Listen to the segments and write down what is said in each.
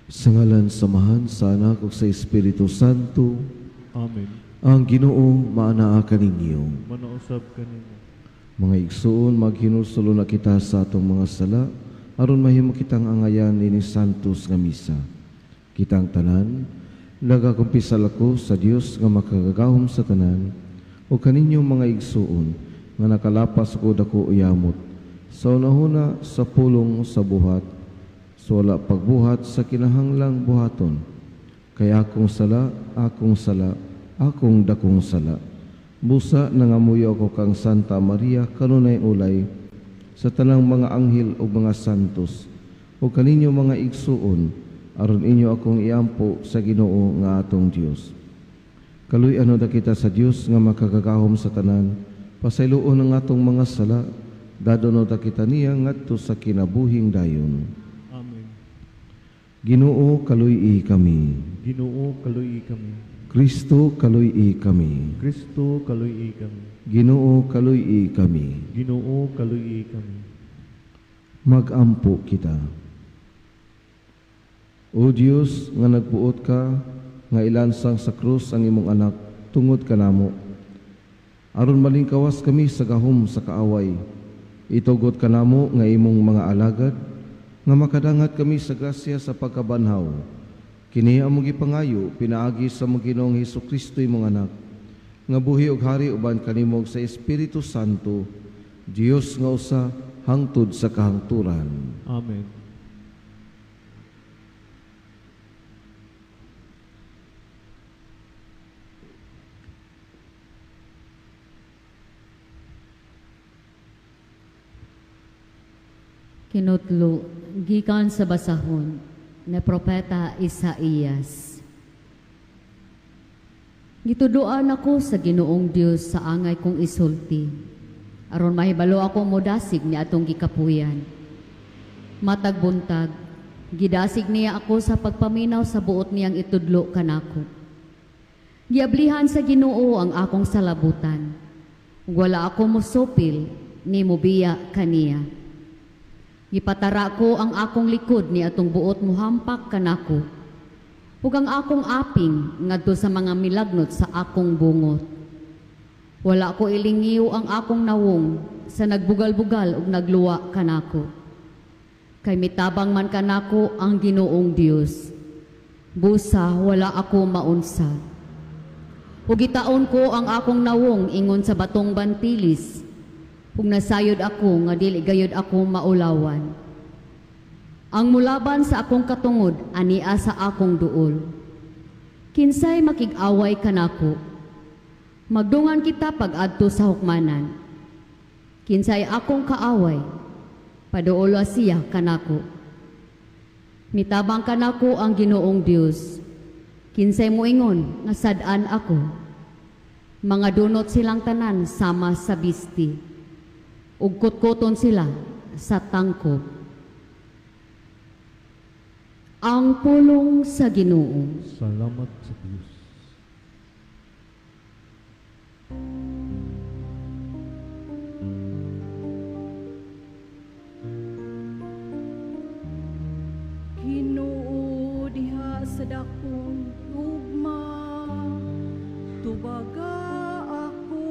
Sa ngalan sa Amahan, sa Anak ug sa Espiritu Santo. Amen. Ang Ginoo maanaa kaninyo. Manausab kanimo. Mga igsuon, maghinulsol na kita sa atong mga sala aron mahimo kitang angayan ini santos nga misa. Kitang tanan nagakumpisal ako sa Dios nga makagagahom sa tanan o kaninyong mga igsuon nga nakalapas ko dako yamot sa unahuna sa pulong sa buhat sa wala pagbuhat sa kinahanglang buhaton, kay akong sala, akong sala, akong dakong sala. Busa nangamuyo ako kang Santa Maria kanunay ulay sa tanang mga anghel ug mga santos ug kaninyo mga igsuon aron inyo akong iampo sa Ginoo nga atong Dios. Kaluy-an da kita sa Dios nga makagagahom sa tanan, pasayloon ang atong mga sala, dadono ta kita niya ngadto sa kinabuhing dayon. Amen. Ginoo, kaluy-i kami. Ginoo, kaluy-i kami. Kristo, kaluy-i kami. Kristo, kaluy-i kami. Ginoo, kaluy-i kami. Ginoo, kaluy-i kami. Magampo kita. O Dios, nga nagpuot ka nga ilansang sa krus ang imong anak tungod kanamo, aron malingkawas kami sa gahom sa kaaway, itugot kanamo nga imong mga alagad nga makadangat kami sa grasya sa pagkabanhaw. Kini among gipangayo pinaagi sa among Ginoong Hesukristo imong anak, nga buhi og hari uban kanimo sa Espiritu Santo, Dios nga usa hangtod sa kahangturan. Amen. Kinutlo, gikan sa basahon ni Propeta Isaías. Gituduan ako sa Ginoong Dios sa angay kong isulti, aron mahibalo ako modasig ni atong gikapuyan. Matag buntag, gidasig niya ako sa pagpaminaw sa buot niyang itudlo kanako. Giablihan sa Ginoo ang akong salabutan. Ug wala ako mosupil ni mobiya kaniya. Gipatara ko ang akong likod ni atong buot muhampak kanako, ug ang akong aping ngadto sa mga milagnot sa akong bungot. Wala ko ilingiw ang akong nawong sa nagbugal-bugal ug nagluwa kanako. Kay mitabang man kanako ang Ginoong Dios. Busa wala ako maunsa. Ug gitaon ko ang akong nawong ingon sa batong bantilis. Ug nasayod ako nga dili gayud ako maulawan. Ang mulaban sa akong katungod ania sa akong duol. Kinsay makig-away kanako? Magdungan kita pag-adto sa hukmanan. Kinsay akong kaaway? Paduolo siya kanako. Mitabang kanako ang Ginoong Dios. Kinsay moingon nga sad-an ako? Mga dunot silang tanan sama sa bisti. Ug kutkuton sila sa tangkob. Ang pulong sa Ginoo. Salamat sa Dios. Ginoo diha sa dakong gugma, tubaga ako.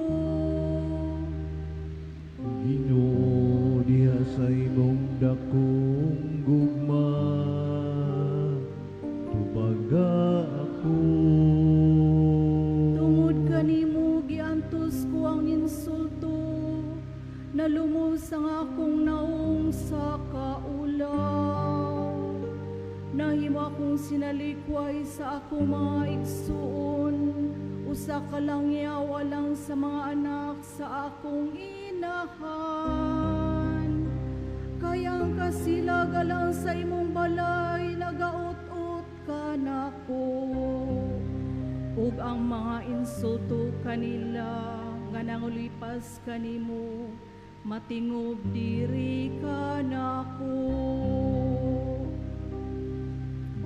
Ginoo diha sa imong dakong gugma, tubaga ako. Tungod kanimo giantos ko ang insulto, nalumos ang akong naong sa kaulaw. Nahimo akong sinalikway sa akong mga igsuon, usa ka langyaw alang sa mga anak sa akong inahan. Kaya ang kasilag alang sa imong balay, nagaut-ut ka nako. Ug ang mga insulto kanila nga nangulipas kanimo, matingob diri kanako.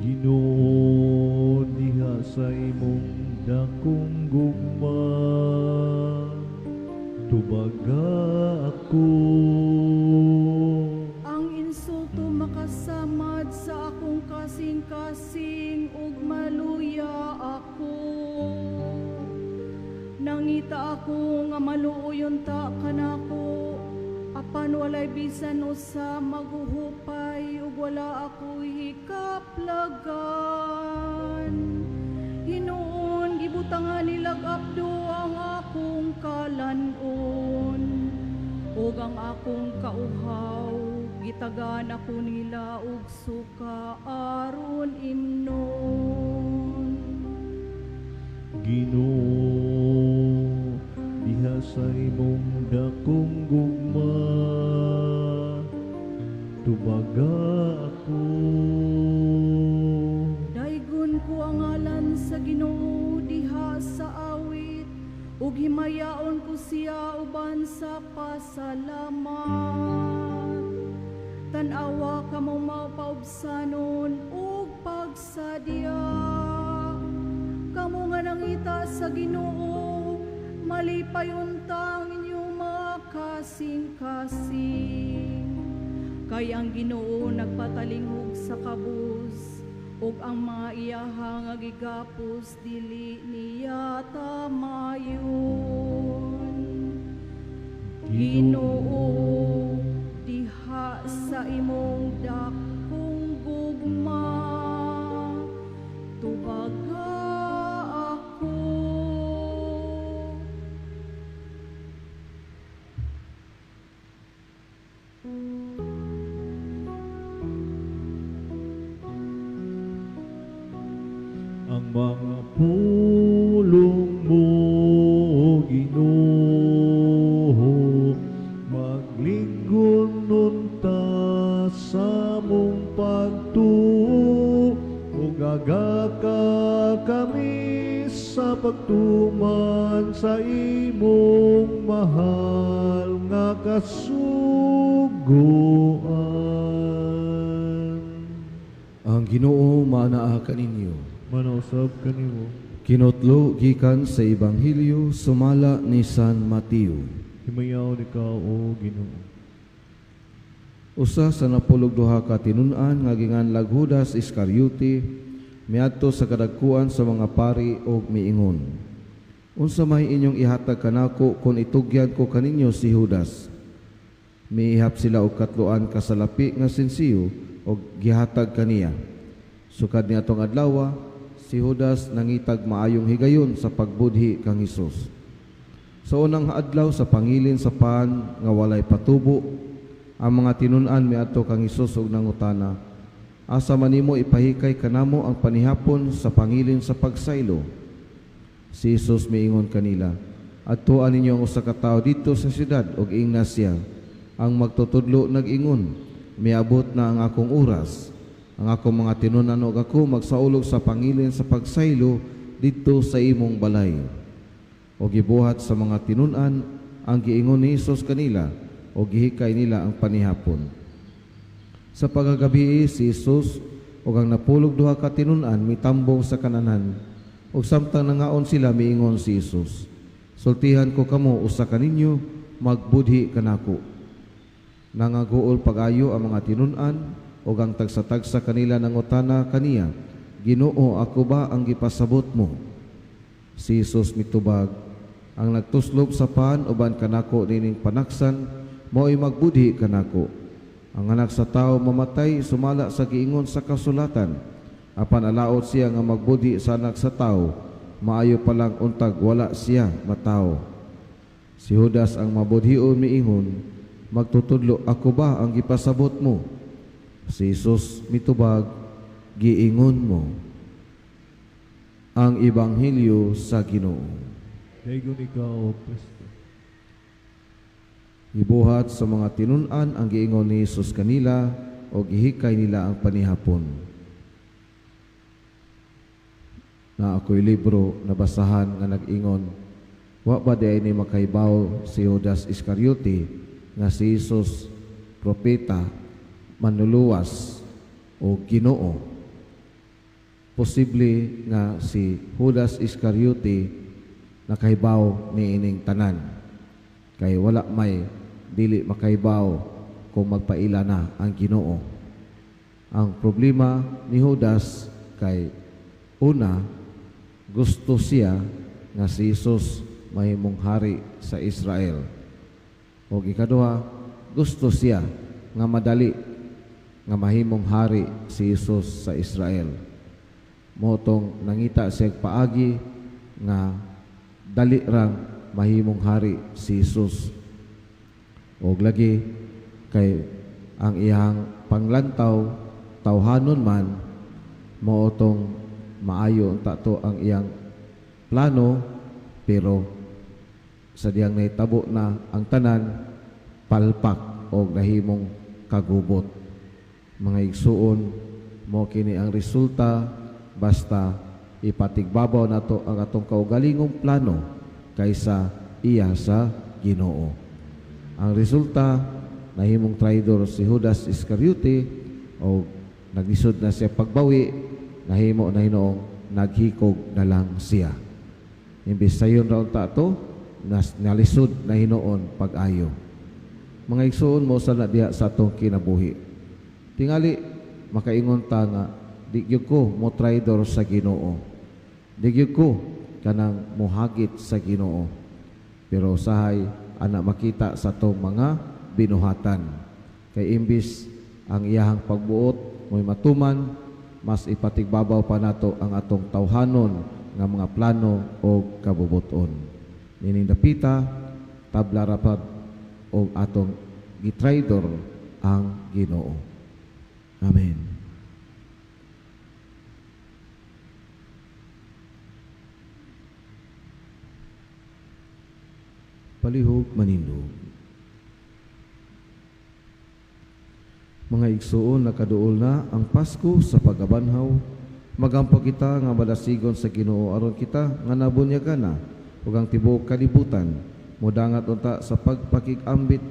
Ginoo diha sa imong dakong gugma, tubaga ako. Ang insulto makasamad sa akong akong kasing-kasing ug maluya ako. Nangita ako nga maluoy unta kanako, apan walay bisan usa maguhupay ug wala ako'y hikaplagan. Hinuon gibutangan nilag abdo ang akong kalanon ug ang akong kauhaw gitagan ako nila og suka aron imnon. Ginoo, diha sa imong dakong gugma, tubaga ako. Daygon ko ang ngalan sa Ginoo diha sa awit, ug himayaon ko siya uban sa pasalamat. Tan-awa kamo mapaubsanon ug pagsadya. Kamo nga nangita sa Ginoo, malipay unta ang inyong mga kasing-kasing. Kay ang Ginoo nagpatalinghog sa kabus, ug ang mga iyaha nga gigapos dili niya tamayon. Ginoo, diha sa imong dakong gugma, tubaga ako. Ang mga pulong mo, Ginoo, maglinggon unta sa among pagtuo, ug agaka kami sa pagtuman sa imong mahal nga kasuguan. Ang Ginoo maanaa kaninyo. Manausab kanimo. Kinotlo gikan sa Ebanghelyo sumala ni San Mateo. Himayaw ikaw, o Ginoo. Usa sa 12 ka tinun-an nga ginganlag Judas Iscariote miadto sa kadagkuan sa mga pari og miingon, unsa may inyong ihatag kanako kon itugyan ko kaninyo si Judas? Miihap sila og 3 ka salapi nga sinsiyo og gihatag kaniya. Sukad niadtong adlaw, si Judas nangitag maayong higayon sa pagbudhi kang Hesus. Sa unang adlaw sa pangilin sa pan nga walay patubo, ang mga tinun-an miadto kang Hesus og nangutana, asa man nimo ipahikay kanamo ang panihapon sa pangilin sa pagsaylo? Si Hesus miingon kanila, adtuan ninyo ang usa ka tawo didto sa syudad og ingna siya, ang magtutudlo nag-ingon, miabot na ang akong oras. Ang akong mga tinun-an og ako magsaulog sa pangilin sa pagsaylo didto sa imong balay. O gibuhat sa mga tinun-an ang giingon ni Hesus kanila, o gihikay nila ang panihapon. Sa pagkagabi si Hesus ug ang 12 ka tinun-an mitambong sa kananan, ug samtang nangaon sila miingon si Hesus, sultihan ko kamo usa kaninyo magbudhi kanako. Nangaguol pag-ayo ang mga tinun-an, ug ang tagsa-tagsa kanila nangutana kaniya, Ginoo, ako ba ang gipasabot mo? Si Hesus mitubag, ang nagtuslob sa pan uban kanako nining panaksan, mao'y magbudhi kanako. Ang anak sa tao mamatay sumala sa giingon sa kasulatan, apan alaot siya nga magbudhi sa anak sa tao, maayo pa lang untag wala siya matawo. Si Judas ang mabudhion miingon, magtutudlo, ako ba ang gipasabot mo? Si Hesus mitubag, giingon mo. Ang Ebanghelyo sa Ginoo. Dayon ikaw, Kristo. Gibuhat sa mga tinun-an ang giingon ni Hesus kanila o gihikay nila ang panihapon. Na ako'y libro nabasahan nga nag-ingon, wa ba di ay ni makaibaw si Judas Iscariote nga si Hesus propeta, manluluwas o Ginoo? Posible nga si Judas Iscariote nakahibaw niining tanan, kay wala may dili makaibaw kung magpaila na ang Ginoo. Ang problema ni Judas kay una, gusto siya nga si Jesus mahimong hari sa Israel. O ikaduha, gusto siya nga madali nga mahimong hari si Jesus sa Israel. Motong nangita siya paagi nga dali rang mahimong hari si Jesus. Og lagi kay ang iyang panglantaw tawhanon man, mao tong maayo unta to ang iyang plano, pero sa diyang nahitabo na ang tanan palpak og nahimong kagubot. Mga igsuon, mo kini ang resulta basta ipatigbabaw nato ang atong kaugalingong plano kaysa iya sa Ginoo. Ang resulta, nahimong traidor si Judas Iscariote o naglisod na siya pagbawi, nahimo na hinoong naghikog na lang siya. Imbis sayon ra unta to, nalisod na hinoon pag-ayo. Mga igsuon, mo sa na diha sa atong kinabuhi. Tingali makaingon ta nga di gyud ko mo traidor sa Ginoo. Di gyud ko kanang mohagit sa Ginoo. Pero usahay ana makita sa atong mga binuhatan. Kay imbis ang iyahang pagbuot mo'y matuman, mas ipatigbabaw pa nato ang atong tawhanon nga mga plano o kabubuton. Nining dapita, tabla rapad o atong gitraidor ang Ginoo. Amen. Palihog manindog. Mga igsuon, nakaduol na ang Pasko sa pagabanhaw. Magampo kita nga madasigon sa Ginoo aron kita nga nabunyagan na ug ang tibuok kalibutan modangat unta sa pagpakig-ambit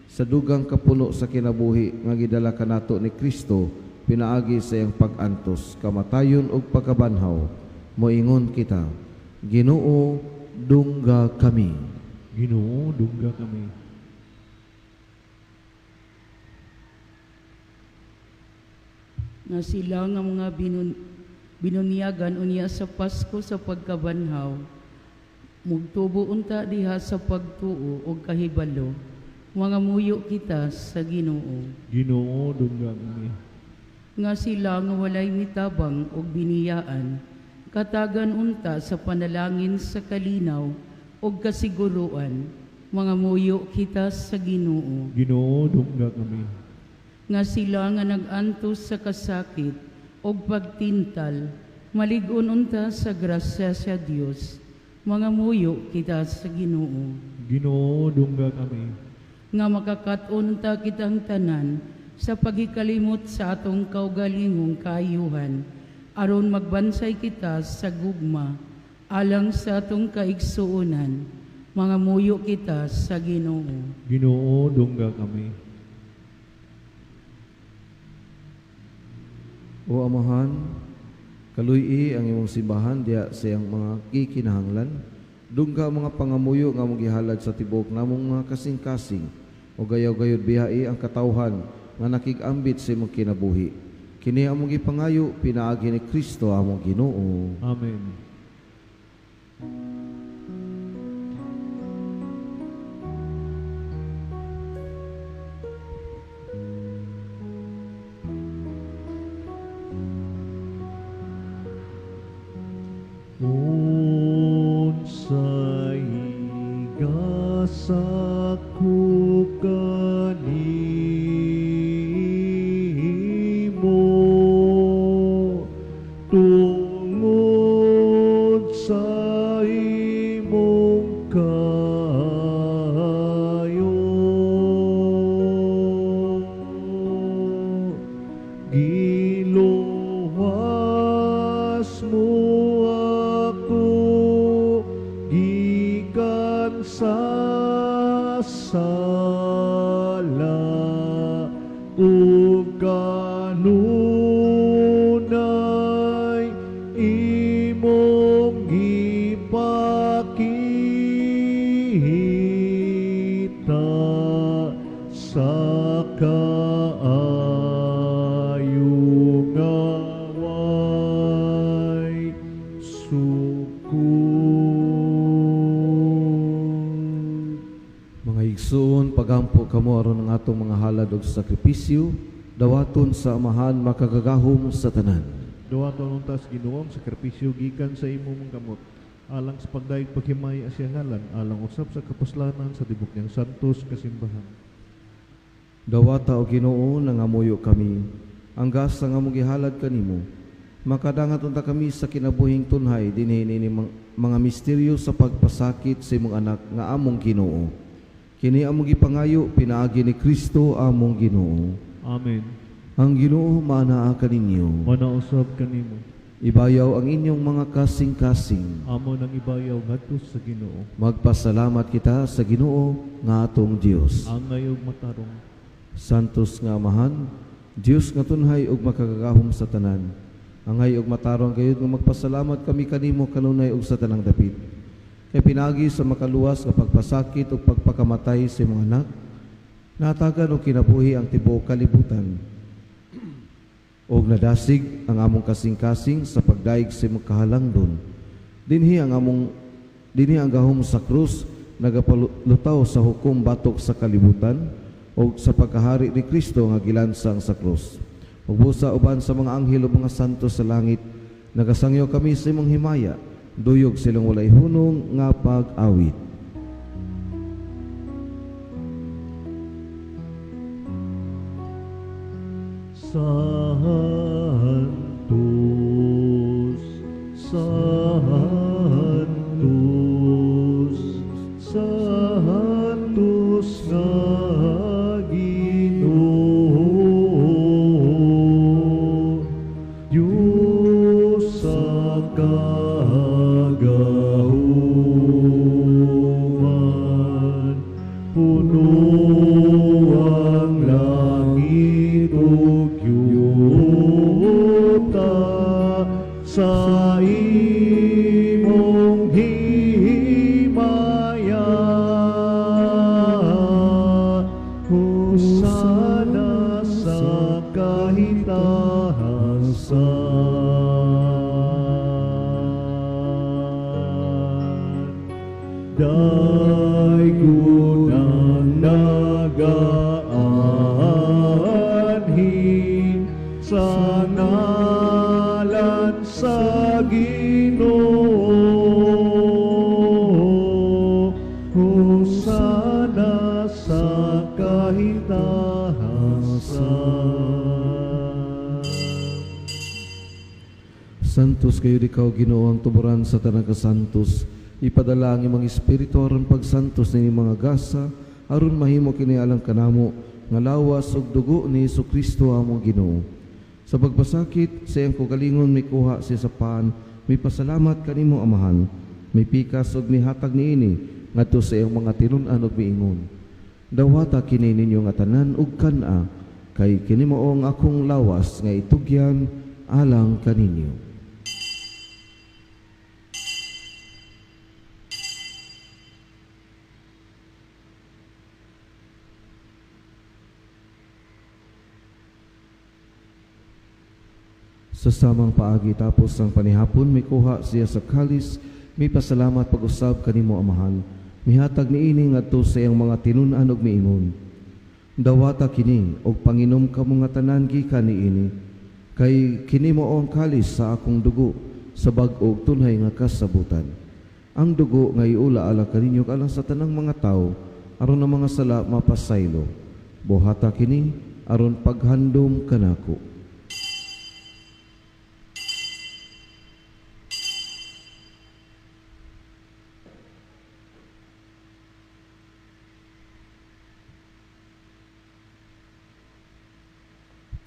sa dugang kapuno sa kinabuhi nga gidala kanato ni Kristo pinaagi sa iyang pag-antos, kamatayon ug pagkabanhaw. Moingon kita, Ginoo, dungga kami. Ginoo, dungga kami. Nga sila nga mga binunyagan unya sa Pasko sa pagkabanhaw, mugtubo unta diha sa pagtuo og kahibalo. Mga muyo kita sa Ginoo. Ginoo, dungga kami. Nga sila nga walay mitabang og biniyaan, katagan unta sa panalangin sa kalinaw og kasiguruan. Mga muyo kita sa Ginoo. Ginoo, dungga kami. Nga sila nga nag-antos sa kasakit og pagtintal, malig-on unta sa grasya sa Dios. Mga muyo kita sa Ginoo. Ginoo, dungga kami. Nga makakat-on unta kitang tanan sa pagikalimot sa atong kaugalingong kaayuhan, aron magbansay kita sa gugma alang sa atong kaigsuonan. Mga muyo kita sa Ginoo. Ginoo, dungga kami. O Amahan, kaluy-i ang imong simbahan diha sa iyang mga gikinahanglan. Dungga mga pangamuyo nga among gihalad sa tibuok namong mga kasing-kasing, o gayaw-gayod biyai ang katawhan nga nakig-ambit sa imong kinabuhi. Kini among gipangayo pinaagi ni Kristo among Ginoo. Amen. Unsay gasa ko kanimo tungod sa Pagampo kamo aron ang atong mga halad og sakripisyo, dawaton sa Amahan makagagahom sa tanan. Dawaton unta sa Ginoo ang sakripisyo gikan sa imong mga kamot, alang sa pagdayeg paghimay sa iyang ngalan, alang usab sa kapuslanan sa tibok niyang santos kasimbahan. Dawata o Ginoo, nangamuyo kami, ang gasa nga among gihalad kanimo, makadangat unta kami sa kinabuhing tunhay dinhi niini mga misteryo sa pagpasakit sa imong anak nga among Ginoo. Kini among gipangayo pinaagi ni Kristo among Ginoo. Amen. Ang Ginoo maanaa kaninyo. Mana usab kanimo. Ibayaw ang inyong mga kasing-kasing. Amo nang ibayaw ngadto sa Ginoo. Magpasalamat kita sa Ginoo nga atong Dios. Angay ug matarong. Santos nga Amahan, Dios nga tunhay ug makagagahom sa tanan. Angay ug matarong gayud nga magpasalamat kami kanimo kanunay ug sa tanang dapit. Kay pinaagi sa makaluwas nga pagpasakit ug pagpakamatay sa imong anak, natagan og kinabuhi ang tibuok kalibutan. Og nadasig ang among kasing-kasing sa pagdayeg sa imong kahalangdon. Dinhi ang gahom sa krus nagapalutaw sa hukom batok sa kalibutan og sa pagkahari ni Kristo nga gilansang sa krus. Ug busa uban sa mga anghel ug mga santo sa langit, nagasangyaw kami sa imong himaya, duyog silang walay hunong nga pag-awit. Santos, Santos, Santos nga Ginoo, Diyos sa kagahuman, puno ang langit ug yuta sa imong himaya. Hosana sa kahitahasan. Daygon ang nagaanhi sa ngalan sa Ginoo. Hosana sa kahitahasan. Santos kayo ikaw Ginoo ang tuburan sa tanang kasantos. Ipadala ang imong espiritu aron pagsantos nining mga gasa aron mahimo kini alang kanamo nga lawas ug dugo ni Hesukristo among Ginoo. Sa pagpasakit sa iyang kaugalingon mikuha siya sa paan, mipasalamat kanimo Amahan, mipikas ug mihatag niini ngadto sa iyang mga tinun-an ug miingon. Dawata kini ninyo nga tanan ug kan-a, kay kini mao ang akong lawas nga itugyan alang kaninyo. Sa samang paagi tapos ang panihapon, mikuha siya sa kalis, mipasalamat pag-usab kanimo Amahan, mihatag niini ngadto sa iyang mga tinun-an ug miingon. Dawata kini og panginom kamo nga tanan gikan niini, kay kini mao ang kalis sa akong dugo sa bag-o ug tunhay nga kasabutan. Ang dugo nga iula ala kaninyo alang sa tanang mga tawo aron ang mga sala mapasaylo. Buhata kini aron paghandom kanako.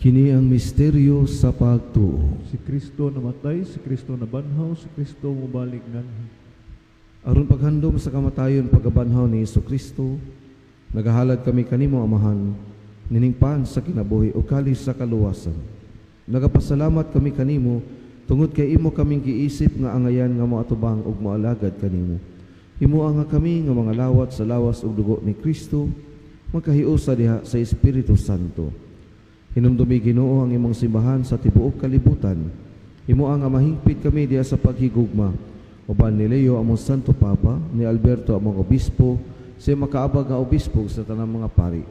Kini ang misteryo sa pagtuo. Si Kristo namatay, si Kristo nabanhaw, si Kristo mobalik nganhi. Aron paghandom sa kamatayon pagkabanhaw ni Hesukristo, nagahalad kami kanimo Amahan, niningpan sa kinabuhi o kalis sa kaluwasan. Nagapasalamat kami kanimo tungod kay imo kaming giisip nga angayan nga moatubang ug moalagad kanimo. Himoa nga kami nga mga lawat sa lawas ug dugo ni Kristo, magkahiusa diha sa Espiritu Santo. Hinumdumi Ginoo ang imong simbahan sa tibuok kalibutan. Himoa nga mahingpit kami diha sa paghigugma. Uban ni Leo among Santo Papa, ni Alberto among Obispo, sa makaabag nga obispo sa tanang mga pari.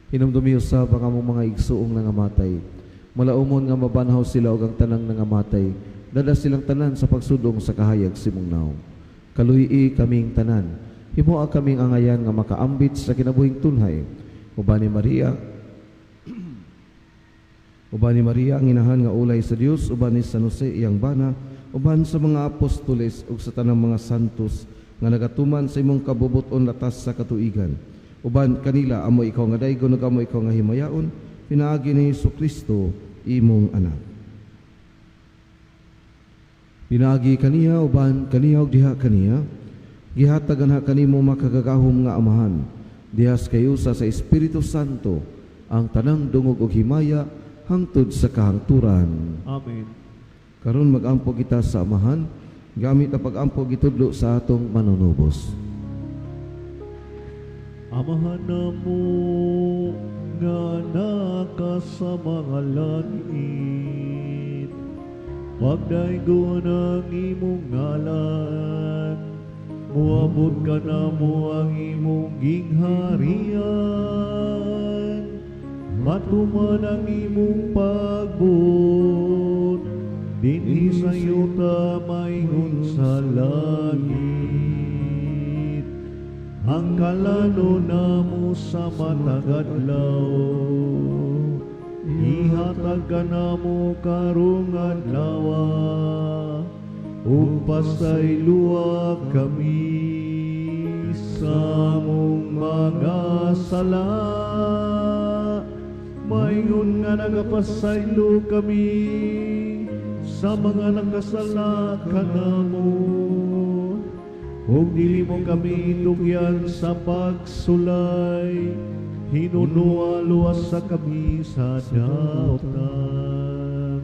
Hinumdumi usab ang among mga igsuong nangamatay. Malaumon nga mabanhaw sila og ang tanang nangamatay, dala silang tanan sa pagsudong sa kahayag simong naong. Kaluy-i kaming tanan, himoa kaming angayan nga makaambit sa kinabuhing tunhay. Uban ni Maria, uban ni Maria ang inahan nga ulay sa Dios, uban ni San Jose iyang bana, uban sa mga apostoles ug sa tanang mga santos nga nagatuman sa imong kabubut-on latas sa katuigan. Uban kanila amo ikaw nga daygon ug amo ikaw nga himayaon, pinaagi ni Hesukristo imong anak. Pinaagi kaniya uban kaniya ug diha kaniya, gihatagan ha kanimo makagagahom nga Amahan, dihas kayo sa Espiritu Santo ang tanang dungog ug himaya hangtod sa kahangturan. Amen. Karon magampo kita sa Amahan, gamit ang pagampo gitudlo sa atong manunubos. Amahan namo nga naka sa mga langit, pagdaygon ang imong ngalan, muabot ka namo ang imong gingharian, matuman ang imong pagbuot, dinhi sa yuta maingon sa langit. Ang kalano namo sa matag adlaw, ihatag ka namo karong adlaw, ug pasayloa kami sa among mga sala, maingon nga nagapasaylo kami sa mga nakasala kanamo. Ug dili mo kami tugyan sa pagsulay, hinunua luwas sa kami sa dautan.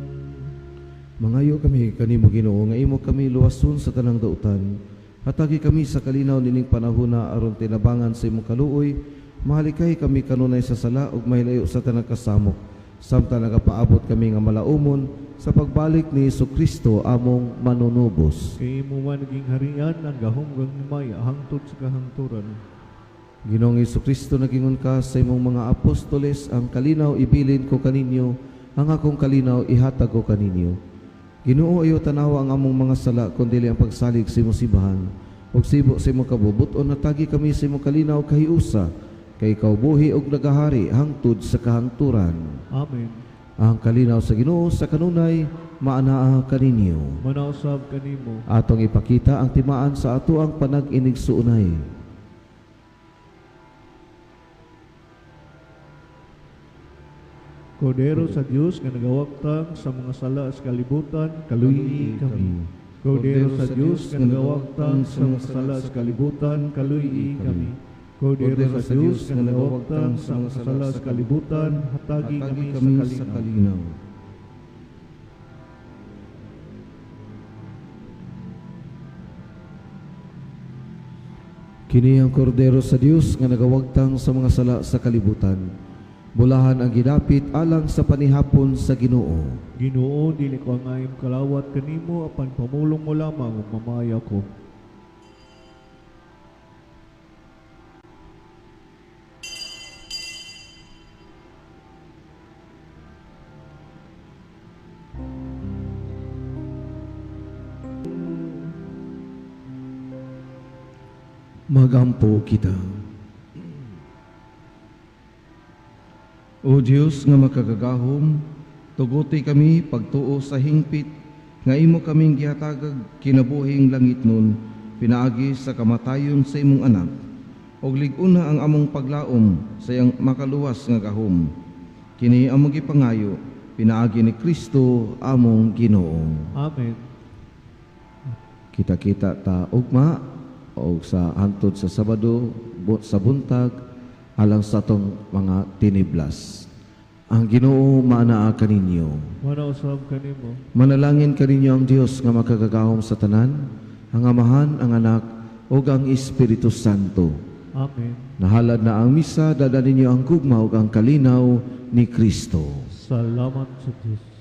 Mangayo kami kanimo Ginoo nga imo kami luwason sa tanang dautan. Hatagi kami sa kalinaw nining panahona aron tinabangan sa imong kaluoy, mahalikay kami kanunay sa sala ug mahilayo sa tanang kasamok, samtang nagapaabot kami nga malaumon sa pagbalik ni Hesukristo among manunubos. Kay imo man naging harian ang gahom ug himaya hangtod sa kahangturan. Ginoong Hesukristo, nagingon ka sa imong mga apostoles, ang kalinaw ibilin ko kaninyo, ang akong kalinaw ihatag ko kaninyo. Ginoo, ayo tanawa ang among mga sala, kundi ang pagsalig sa imong simbahan. Ug sibo sa imong kabubut-on, natagi kami sa imong kalinaw kahiusa, kay ikaw buhi ug nagahari hangtod sa kahangturan. Amen. Ang kalinaw sa Ginoo sa kanunay maanaa kaninyo. Manausab kanimo. Atong ipakita ang timaan sa atoang panag-inigsuonay. Kordero sa Dios nga nagawagtang sa mga sala sa kalibutan, kaluyi kami. Kordero sa Dios nga nagawagtang sa mga sala sa kalibutan, kaluyi kami. Kordero sa Dios nga nagawagtang sa mga sala sa kalibutan, hatagi kami sa kalinaw. Kini ang Kordero sa Dios nga nagawagtang sa mga sala sa kalibutan. Bulahan ang gidapit alang sa panihapon sa Ginoo. Ginoo, dili ko angayom kalawat kanimo, apan pamulong mo lamang ug mamaya ko. Magampo kita. O Dios nga makagagahom, tuguti kami pagtuo sa hingpit nga imo kaming gihatagag kinabuhing langit nun, pinaagi sa kamatayon sa imong anak, og lig-una ang among paglaom sa iyang makaluwas nga gahom. Kini among gipangayo pinaagi ni Kristo among Ginoo. Amen. Kita-kita ta ugma o sa hantod sa Sabado sa buntag alang sa atong mga tiniblas. Ang Ginoo maanaa kaninyo. Manausab kanimo. Manalangin kaninyo ang Dios nga makagagahom sa tanan, ang Amahan, ang Anak ug ang Espiritu Santo. Amen. Nahalad na ang misa, dala ninyo ang gugma ug ang kalinaw ni Kristo. Salamat sa Dios.